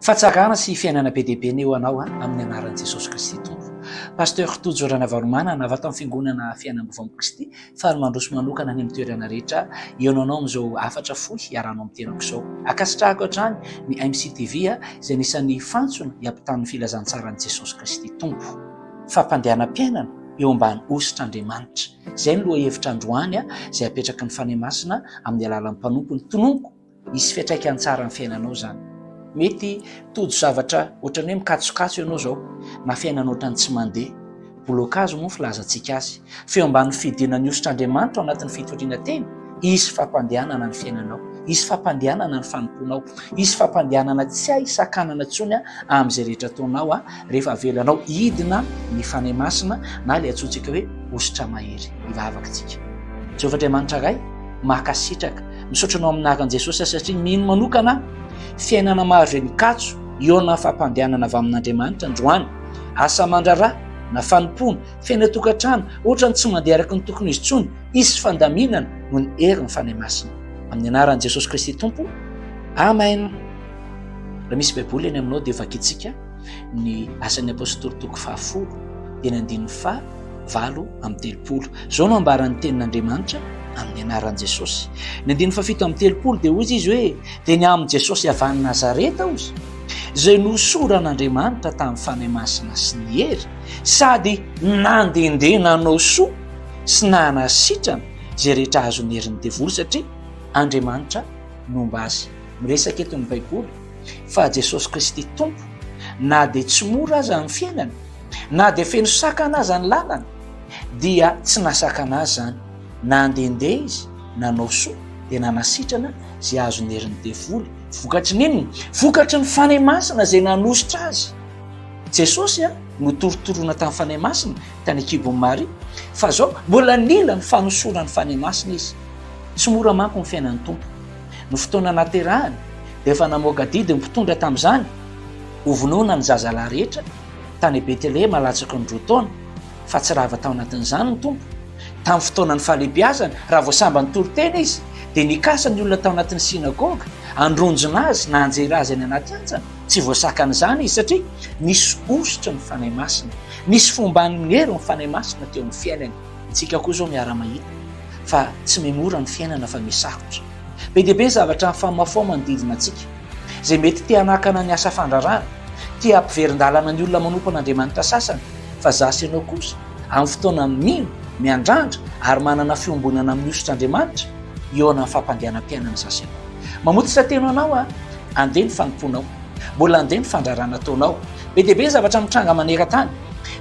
Fahatsarana sy fiainana be dia be anie ho anao amin'ny anaran'i Jesosy Kristy Tompo. Pasteur Tojo Ranavalomanana avy ato amin'ny Fiangonana Fiainam-baovao amin'i Kristy, faly mandroso manokana any amin'ny toerana rehetra hihaonanao amin'izao hafatra fohy iarahanao amin'ny tenako izao. Ankasitrahako hatrany ny MCTV izay anisan'ny fantsona hiampitan'ny filazantsaran'i Jesosy Kristy Tompo. Fampandehanam-piainana eo ambany hositr'Andriamanitra. Izay no lohahevitra androany izay apetraky ny Fanahy Masina amin'ny alalan'ny mpanompony. Tononiko Hisy fiantraikany tsara amin'ny fiainanao izany. Mety tojo zavatra ohatran'ny hoe mikatsokatso ianao izao, na fiainana ohatran'ny tsy mandeha. Blocage moa ny filazantsika azy. Feo ambanin'ny fidinan'ny hosotr'Andriamanitra ao anatin'ny fitoriana teny, hisy fampandehanana ny fiainanao, hisy fampandehanana ny fanompoanao, hisy fampandehanana tsy hay sakanana intsony amin'izay rehetra ataonao rehefa avelanao hidina ny Fanahy Masina na ilay antsointsika hoe hosotra mahery. Hivavaka isika. Jehovah Andriamanitra Ray, mankasitraka. Misaotra anao amin'ny anaran'i Jesosy aho satria mino manokana aho. Fiainana maro izay mikatso hihaona amin'ny fampandehanana avy amin'Andriamanitra androany. Asa aman-draharaha na fanompoana, fiainan-tokantrano, ohatran'ny tsy mandeha araka ny tokony izy intsony, hisy fandaminana noho ny herin'ny Fanahy Masina. Amin'ny anaran'i Jesosy Kristy Tompo. Amen. Raha misy Baiboly eny aminao dia vakintsika ny Asan'ny Apostoly toko fahafolo, dia ny andininy faha 38. Izao no ambaran'ny tenin'Andriamanitra amin'ny anaran'i Jesosy. Ny andininy fahafito amby telopolo dia hoy izy hoe, dia ny amin'i Jesosy avy any Nazareta hozy, izay nohosoran'Andriamanitra tamin'ny Fanahy Masina sy ny hery, sady nandehandeha nanao soa sy nanasitrana izay rehetra azon'ny herin'ny devoly, satria Andriamanitra nomba azy. Miresaka eto ny Baiboly fa Jesosy Kristy Tompo, na dia tsy mora aza ny fiainana, Na dia feno sakana aza ny lalana, dia tsy nasakana azy izany. Nandehandeha izy, nanao soa, dia nanasitrana izay azon'ny herin'ny devoly. Vokatry ny inona? Vokatry ny Fanahy Masina izay nanosotra azy. Jesosy notorotoroana tamin'ny Fanahy Masina tany an-kibon'i Maria, fa izao mbola nila ny fanosoran'ny Fanahy Masina izy. Tsy mora manko ny fiainan'ny Tompo. Ny fotoana naterahany dia efa namoaka didy ny mpitondra tamin'izany hovonoina ny zazalahy rehetra tany Betlehema latsaky ny roa taona, fa tsy rava tao anatin'izany ny Tompo. Tamin'ny fotoanan'ny fahalehibiazany, raha vao sambany nitory teny izy, dia nikasa ny olona tao anatin'ny synagoga handronjona azy na hanjera azy any anaty hantsana. Tsy voasakan'izany izy, satria nisy hosotry ny Fanahy Masina, nisy fomban'ny herin'ny Fanahy Masina teo amin'ny fiainany. Isika koa izao miara-mahita fa tsy mihemora ny fiainana fa miha-sarotra. Be dia be ny zavatra mifamahofaho manodidina antsika, izay mety te hanakana ny asa fandrarana, te hampiverin-dalana ny olona manompo an'Andriamanitra sasany, fa za sy ianao kosa, amin'ny fotoana mino, miandrandra ary manana fiombonana amin'ny hosotr'Andriamanitra, hihaona amin'ny fampandehanam-piainana za sy ianao. Mamototra tena anao aho, andeha ny fanompoanao. Mbola andeha ny fandrarana ataonao. Be dia be ny zavatra mitranga maneran-tany.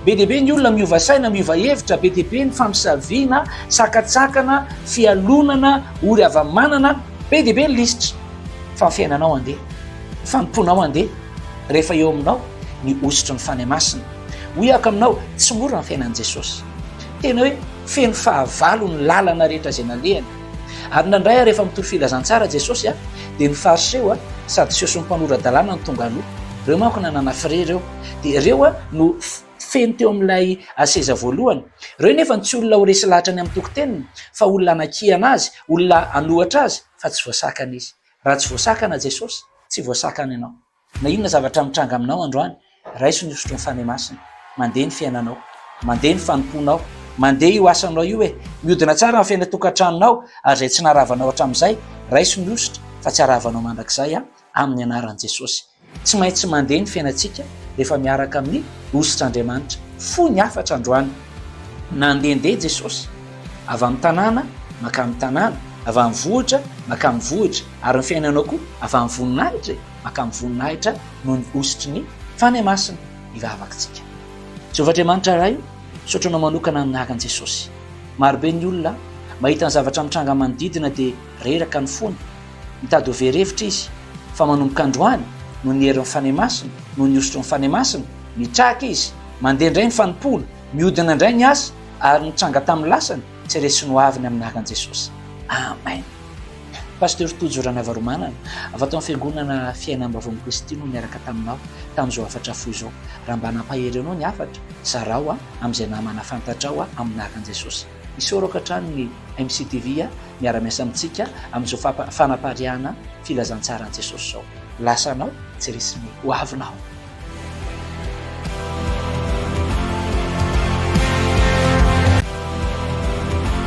Be dia be ny olona miova saina, miova hevitra, be dia be ny famisaviana, sakatsakana, fialonana, ory hava-manana, be dia be ny lisitra. Fa ny fiainanao andeha, ny fanompoanao andeha, rehefa eo aminao ny hosotry ny Fanahy Masina. Hoy aho aminao, tsy mora ny fiainan'i Jesosy. Tena hoe feno fahavalo ny lalana rehetra izay nalehany. Ary indraindray rehefa mitory filazantsara Jesosy dia ny Fariseo Sadoseo sy ny mpanora-dalàna no tonga aloha. Ireo manko nanana frais ireo. Dia ireo no feno teo amin'ilay seza voalohany. Ireo nefa tsy olona ho resy lahatra ny amin'ny tokoteniny fa olona hanakiana azy, olona hanohatra azy fa tsy voasakana izy. Raha tsy voasakana Jesosy, tsy voasakana ianao. Na inona zavatra mitranga aminao androany, raiso ny hosotry ny Fanahy Masina. Mandeha ny fiainanao. Mandeha ny fanompoanao. Mandeha io asanao io e. Mihodina tsara ny fiainan-tokantranonao ary izay tsy naharavanao hatramin'izay, raiso ny hosotra fa tsy haravanao mandrakizay a, amin'ny anaran'i Jesosy. Tsy maintsy mandeha ny fiainantsika rehefa miaraka amin'ny hosotr'Andriamanitra. Fohy ny hafatra androany. Nandehandeha Jesosy, avy amin'ny tanàna mankany tanàna, avy amin'ny vohitra mankany vohitra, ary ny fiainanao koa avy amin'ny voninahitra e, mankany voninahitra noho ny hosotry ny Fanahy Masina. Hivavaka isika. Jehovah Andriamanitra Ray o, misaotra Anao manokana amin'ny anaran'i Jesosy. Marobe ny olona mahita ny zavatra mitranga manodidina dia reraka ny fony, mitady ho very hevitra izy, fa manomboka androany, noho ny herin'ny Fanahy Masina, noho ny hosotry ny Fanahy Masina, mitraka izy, mandeha indray ny fanompoana, mihodina indray ny asa, ary ny tranga tamin'ny lasany tsy resin'ny ho aviny amin'ny anaran'i Jesosy. Amen. Pasteur Tojo Ranavaromanana, avy ato amin'ny Fiangonana Fiainam-baovaon'i Kristy no niaraka taminao tamin'izao hafatra fohy izao. Raha mba nampahery anao ny hafatra, zarao amin'izay namana fantatrao amin'ny anaran'i Jesosy. Isaorako hatrany ny MCTV miara-miasa amintsika amin'izao fanapariahana filazantsaran'i Jesosy izao. lasanao, tsy resy ny hoavinao.